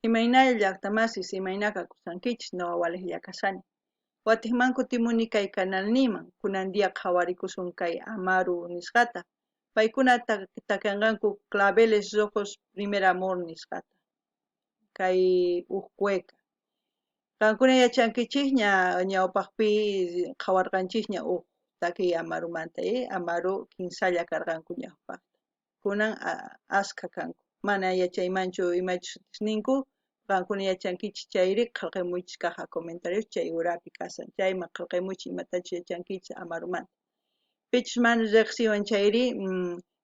Imaynalla llaqtamasis, imayna kakusankichis, noqa walejlla kashani. Watejman kutimuni kay canalniyman, kunan día qhawarikusun kay Amaru nisqata. Paykuna takanqanku Claveles Rojos Primer Amor nisqata, kay uj cueca. Qankuna yachankichejña ñawpajpi qhawarqanchejña uj takiy Amarumanta, Amaru kinsalla karqanku ñawpajta. Kunan askha kanku. Mana yachaymanchu imachus sutisninku, qankuna yachankichis chayri qhelqemuychis caja comentarios chay urapi kashan. Chayman qhelqemuychis imatachus yachankichis Amarumanta. Pichus mana rejsiwan chayri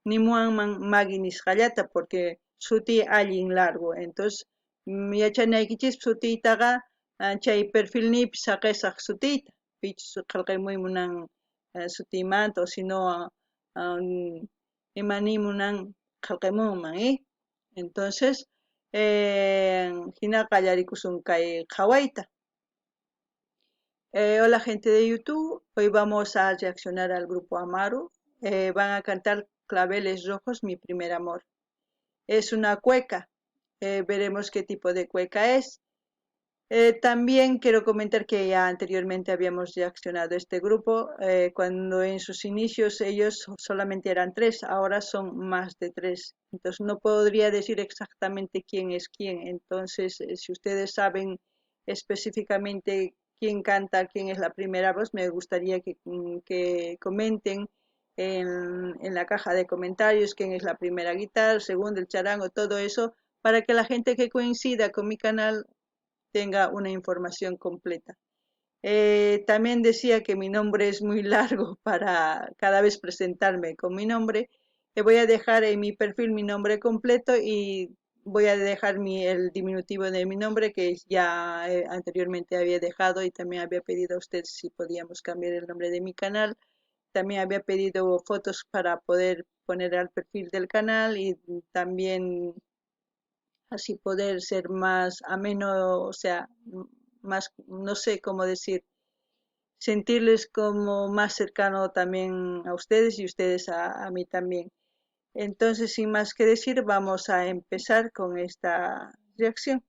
nimuwanman Magui nisqallata porque sutiy allin largo. Entonces yachanaykichispa sutiytaqa chay perfilniypi saqesaj sutiyta. Pichus qhelqemuy munan sutiymanta o si no ima niy munan qhelqemunman. Entonces jina qallarikusun kay qhawayta. Hola gente de YouTube, hoy vamos a reaccionar al grupo Amaru. Van a cantar Claveles Rojos, Mi Primer Amor. Es una cueca, veremos qué tipo de cueca es. También quiero comentar que ya anteriormente habíamos reaccionado a este grupo, cuando en sus inicios ellos solamente eran 3, ahora son más de 3. Entonces no podría decir exactamente quién es quién. Entonces, si ustedes saben específicamente quién canta, quién es la primera voz, me gustaría que comenten en la caja de comentarios quién es la primera guitarra, el segundo, el charango, todo eso, para que la gente que coincida con mi canal tenga una información completa. También decía que mi nombre es muy largo para cada vez presentarme con mi nombre. Le voy a dejar en mi perfil mi nombre completo y voy a dejar el diminutivo de mi nombre que ya anteriormente había dejado, y también había pedido a usted si podíamos cambiar el nombre de mi canal. También había pedido fotos para poder poner al perfil del canal y también así poder ser más ameno, o sea, más, no sé cómo decir, sentirles como más cercano también a ustedes y ustedes a mí también. Entonces, sin más que decir, vamos a empezar con esta reacción.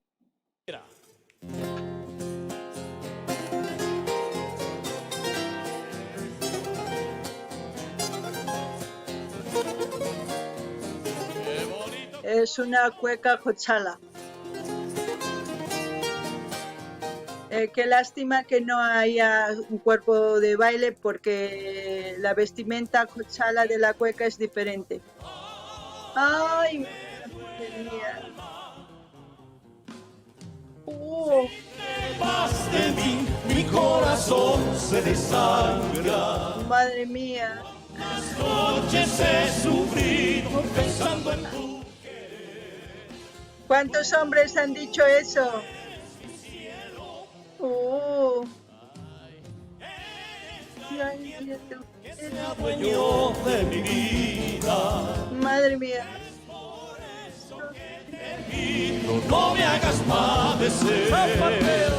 Es una cueca cochala. Qué lástima que no haya un cuerpo de baile porque la vestimenta cochala de la cueca es diferente. ¡Ay, madre mía! ¡Oh! Vas de mí, mi corazón se desangra. ¡Madre mía! Las noches he sufrido pensando en tu querer. ¿Cuántos hombres han dicho eso? ¡Oh! Ay, mira tú. Que se adueñó de mi vida. Madre mía. No me hagas padecer. Claveles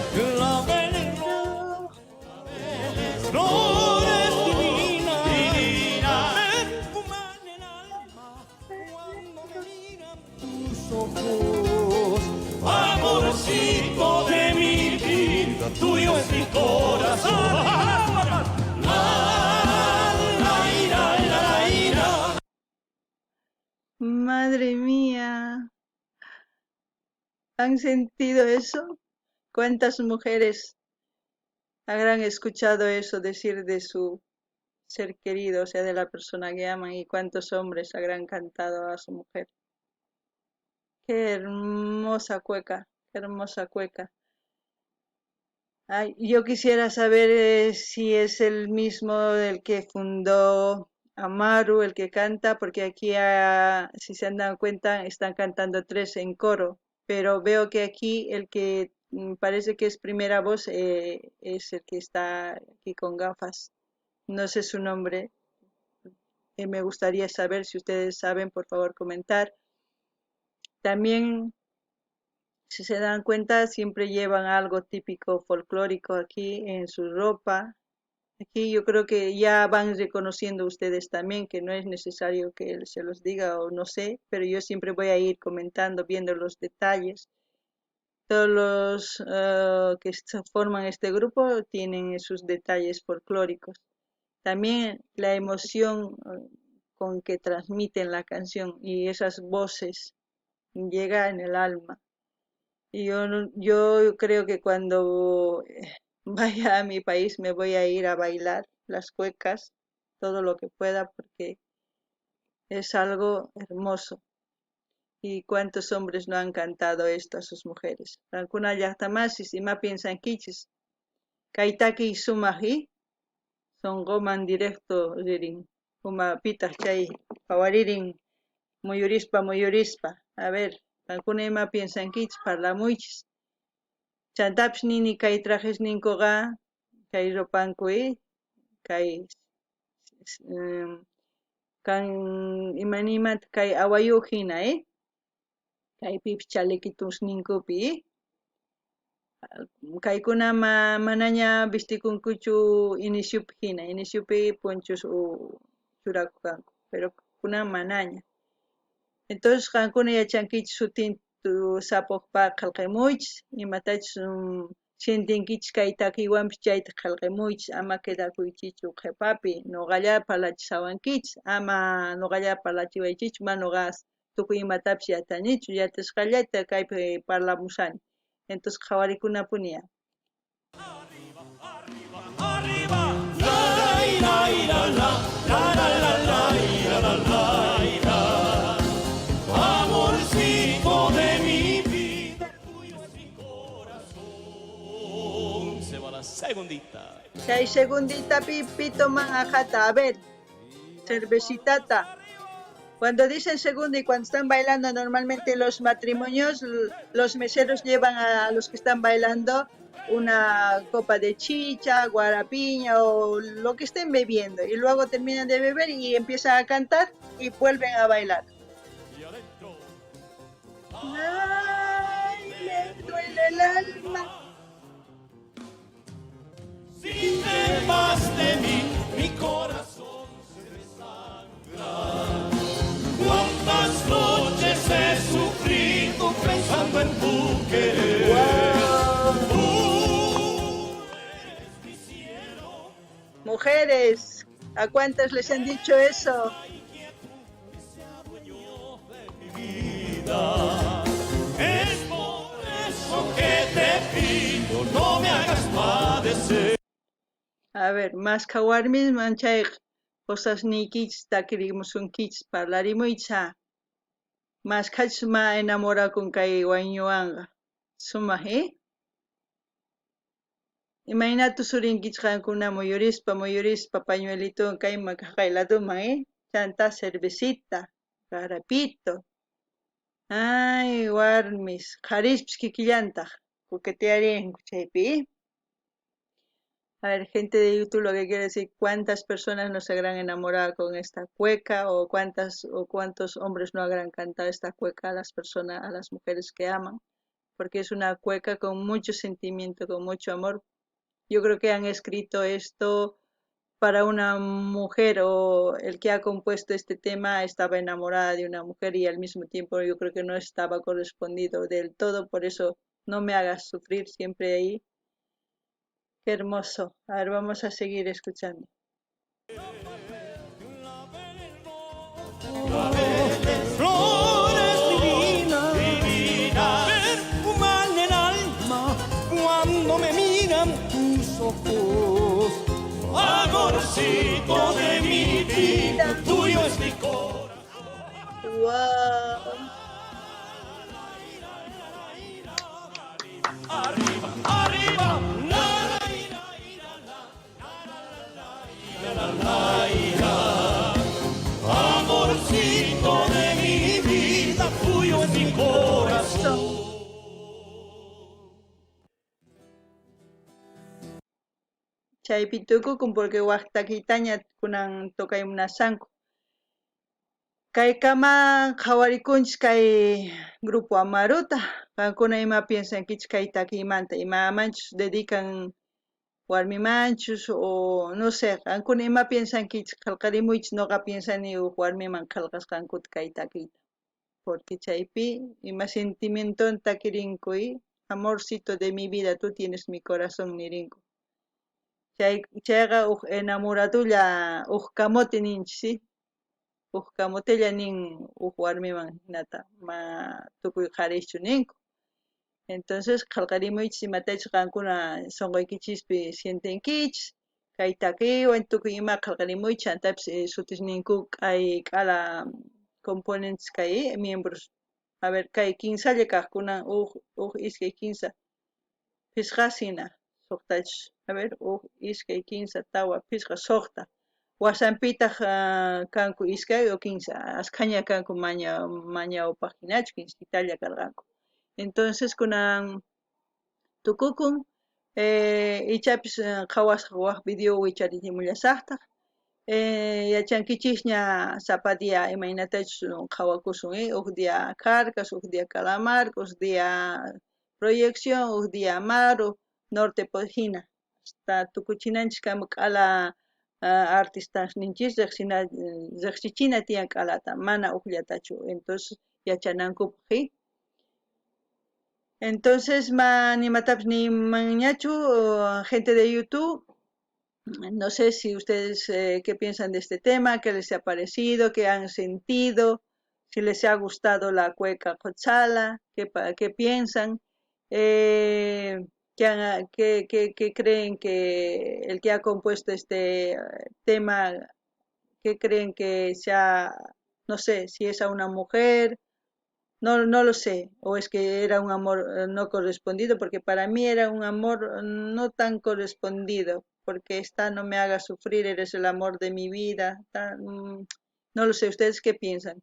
flores divinas, divinas, me perfuman el alma cuando me miran tus ojos. Amorcito de mi vida, tuyo es mi corazón. La, la, ira, la, la, ira. Madre mía. ¿Han sentido eso? ¿Cuántas mujeres habrán escuchado eso decir de su ser querido, o sea, de la persona que aman, y cuántos hombres habrán cantado a su mujer? Qué hermosa cueca, qué hermosa cueca. Ay, yo quisiera saber si es el mismo del que fundó Amaru, el que canta, porque aquí, si se han dado cuenta, están cantando 3 en coro, pero veo que aquí el que parece que es primera voz es el que está aquí con gafas. No sé su nombre. Me gustaría saber, si ustedes saben, por favor comentar. También, si se dan cuenta, siempre llevan algo típico folclórico aquí en su ropa. Aquí yo creo que ya van reconociendo ustedes también que no es necesario que se los diga o no sé, pero yo siempre voy a ir comentando, viendo los detalles. Todos los que forman este grupo tienen sus detalles folclóricos. También la emoción con que transmiten la canción y esas voces llega en el alma. Y yo creo que cuando vaya a mi país me voy a ir a bailar las cuecas, todo lo que pueda, porque es algo hermoso. ¿Y cuántos hombres no han cantado esto a sus mujeres? Qankuna llaqtamasis ima piensankichis? Kay takiy sumaq i sonqoman directo ririn. Umapitaq chay pawaririn muyurispa muyurispa. A ver, qankuna ima piensankichis? Parlamuychis. Chantapis nini kay trajesninkuqa kay ropanku i kay kan imanimanta kay awayuq hina kaypipis chalequitusninkupi kaykuna manaña vistikunkuchu iniciopi hina, iniciopi ponchos churakuq kanku, pero kunan manaña. Entonces qankuna yachankichis sutinta sapojpa qhelqamuychis, imatachus sientinkichis kay takiywanpis chayta qhelqamuychis, ama quedakuychischu qhepapi, noqalla parlachishawankichis, ama noqalla parlachiwaychischu, mana noqa tukuy imatapis yachanichu, yachasqallayta kaypi parlamushani. Entonces qhawarikunapuni. Arriba, arriba, arriba. La, la, la, la, la, la, la, la, la, la, la. Amorcito de mi vida, tuyo es mi corazón. Se va la segundita. Chay segundita pi toman aqhata, a ver, cervecitata. Cuando dicen segunda y cuando están bailando, normalmente los matrimonios, los meseros llevan a los que están bailando una copa de chicha, guarapiña o lo que estén bebiendo. Y luego terminan de beber y empiezan a cantar y vuelven a bailar. Y adentro. Ay, me duele el alma. Si te vas de mí, mi corazón se desangra. Cuántas noches he sufrido pensando en tu querer. Tú eres mi cielo. Mujeres, ¿a cuántas les han dicho eso? Que se adueñó de mi vida. Es por eso que te pido, no me hagas padecer. A ver, mashkha warmisman chay qosasniykichis takirimusunkichis parlarimuychis. Mashkhachus ma enamorakun kay wayñuwanqa. Sumaq, eh? Imaynata tusurinkichis qankuna muyurispa muyurispa pañuelitowan kayman kaqay ladoman, eh? Chanta cervecita, garapito. Ay, warmis, qharispis kikillantaq coquetearinku chaypi, eh? A ver, gente de YouTube, lo que quiere decir, ¿cuántas personas no se habrán enamorado con esta cueca o cuántas o cuántos hombres no habrán cantado esta cueca a las personas, a las mujeres que aman? Porque es una cueca con mucho sentimiento, con mucho amor. Yo creo que han escrito esto para una mujer o el que ha compuesto este tema estaba enamorada de una mujer y al mismo tiempo yo creo que no estaba correspondido del todo, por eso no me hagas sufrir siempre ahí. Qué hermoso. A ver, vamos a seguir escuchando. Flores divinas, divinas, perfuman el alma cuando me miran tus ojos. Amorcito de mi vida, tuyo es mi corazón. ¡Wow! Arriba, arriba, la, la, la, la, la, la. Amorcito de mi vida, tuyo es mi corazón. Chaypi tukukun porque waj takiytaña kunan tocay munasanku. Kaykama qhawarikunchis kay grupo Amaruta. Qankuna ima piensankichis kay takiymanta, imamanchus dedican warmimanchus o no sé, qankuna ima piensankichis qhelqarimuychis, noqa piensani uj warmiman qhelqasqankuta kay takiyta. Porque chaypi ima sentimienton takirinku. Amorcito de mi vida, tú tienes mi corazón nirinku. Chay chayqa huk enamoradulla huk camote ninchik, sí? Huk camotella nin huk warmiman hinata ma tukuy qharischu ninku. Entonces qhalqarimuychis imatachus qankuna sunquykichispi sientenkichis kay takiywan tukuy ima qhalqarimuychis chantapis sutisninku k'ay k'ala componentes kay miembros. A ver, kay kinsalla kaqkuna huk huk iskay kinsa phisqasina suqtachus. A ver, huk iskay kinsa tawa phisqa suqta. Wasanpitaq kanku iskay o kinsa askhaña kanku maña mañawpaq hinachu kinsitalla karqanku. Entonces kunan tukukun ichapis qhawasaq wak video wicharichimullasaqtaq. Yachankichisña sapa día imaynatachus qhawakusun huk día Kharkas, huk día Calamarca, huk día Proyección, huk día Amaru, Norte hina. Hasta tukuchinanchiskama k'ala artistasninchis riqsina riqsichina tiyan k'alata mana ukllatachu entonces yachanankupaq. Entonces ma nimatapis niymanñachu gente de YouTube. No sé si ustedes qué piensan de este tema, qué les ha parecido, qué han sentido, si les ha gustado la cueca Qhochala, qué piensan, qué creen que el que ha compuesto este tema, qué creen que sea, no sé, si es a una mujer, no, no lo sé, o es que era un amor no correspondido, porque para mí era un amor no tan correspondido, porque esta no me haga sufrir, eres el amor de mi vida, no lo sé, ¿ustedes qué piensan?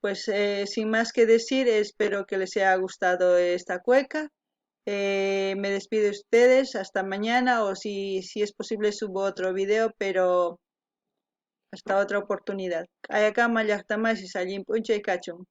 Pues sin más que decir, espero que les haya gustado esta cueca. Me despido de ustedes, hasta mañana, o si es posible subo otro video, pero hasta otra oportunidad. Q'ayakama llaqtamasis allin p'unchay kachun.